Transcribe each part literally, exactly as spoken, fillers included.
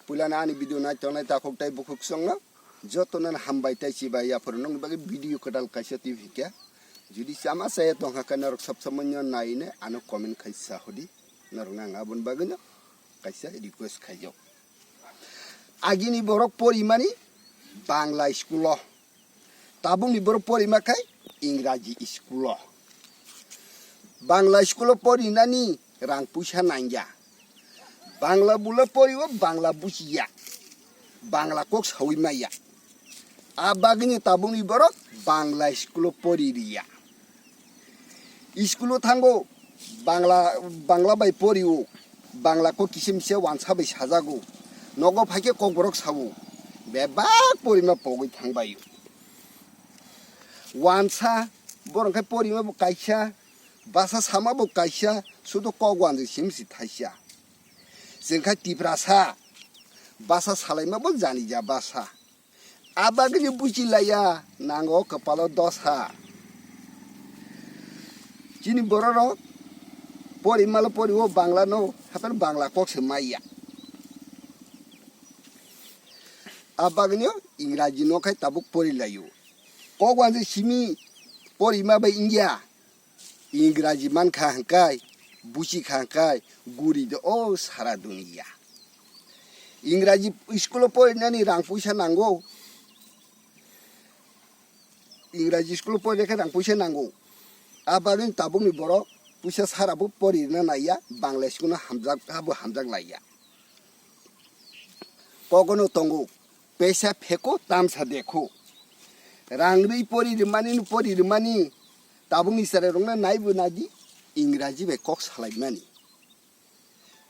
Puilano ani video nai tongnai takhuk tei bukhuk songno jotono hambai tei chibai yaphuru nokni bagwi video kwtal kaisa twi hwnkhe. Jodi chama chaya tongkha khe norok sob somoino naine ano comment khai sahodi, norokno ang aboni bagwino kaisa request khaijak. Agini borok porimani Bangla school o. Tabukni borok porima khai Ingraji school o. Bangla school o porinani rang puisa nangya. Bangla bula porio Bangla buchiya. Bangla kok sawi maya. A bagwino tabukni borok Bangla school o pori riya. School o thango Bangla, Bangla bai porio. Bangla kok kisa misa wansa bai sajago. Nogo phaikhe kokborok sao. Bebak porima pogwi thangbaio. Wansa, borok khe porima bo kaisa, basa sama bo kaisa, sudo kok wanjwi simi si thaisa. Chwng khe Tiprasa, basa salaima bo janija basa. A bagwino buchi laya, nango kwpalo dosa. Chini bororok porimalo porio Bangla no, hapheno Bangla kok se maya. A bagwino Ingraji no khai tabuk pori laio. Kok wanjwi simi porima bai wngya. Ingraji mankha hwnkhai, buchikha hwnkhai, guri de o sara duniya. Ingraji school o porinani rang puisa nango. Ingraji school o porina khe rang puisa nango. A bagwino tabukni borok puisa sara bo poririna naiya, Bangla school no hamjak, abo hamjak laiya. Kogono tongo, pesa pheko tamsa dekho. Rang rwi pori rwmani no pori rwmani, tabukni chwrairokno naibo nadi, Ingraji bai kok salaimani.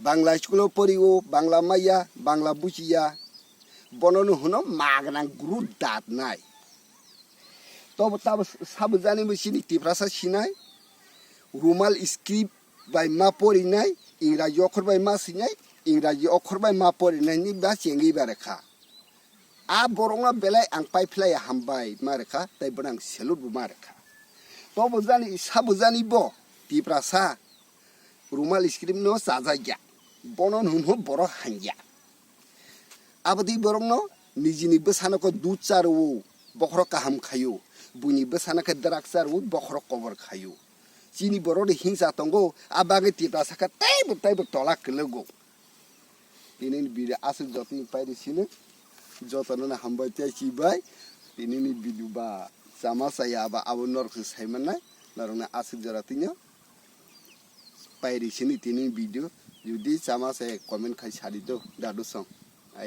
Bangla school o porio, Bangla maya, Bangla buchiya, bono no hwno magna guru datnai. Tobo tabo sabo jani bo chini Tiprasa sinai, Rumal script bai ma porinai, Ingraji okhor bai ma swinai, Ingraji okhor bai ma porinai ni ba chengwi ba rekha. A borokno belai ang paiphlaiya hambai ma rekha, tei bono ang salute bo ma rekha. Tobo jani, sabo jani bo Tiprasa Rumal script no chajakya, bono hwnho borok hangya. Abotwi borokno nijini bwsano khe dud cha rwo, bokhorok kaham khaio, buini bwsano khe drak cha rwo, bokhorok kobor khaio. Chini borok de hingsa tongo, a bagwi Tiprasa khe teibo teibo tola kwlwgo. Tinini video aswk jotoni pairi sino, jotono no hambai tei chibai. Tinini video ba chama chaya ba abo norok se sai mannai, norokno aswk jora tino pairi sini tinini video. Jodi chama chaya comment khai sadi do, dadu song.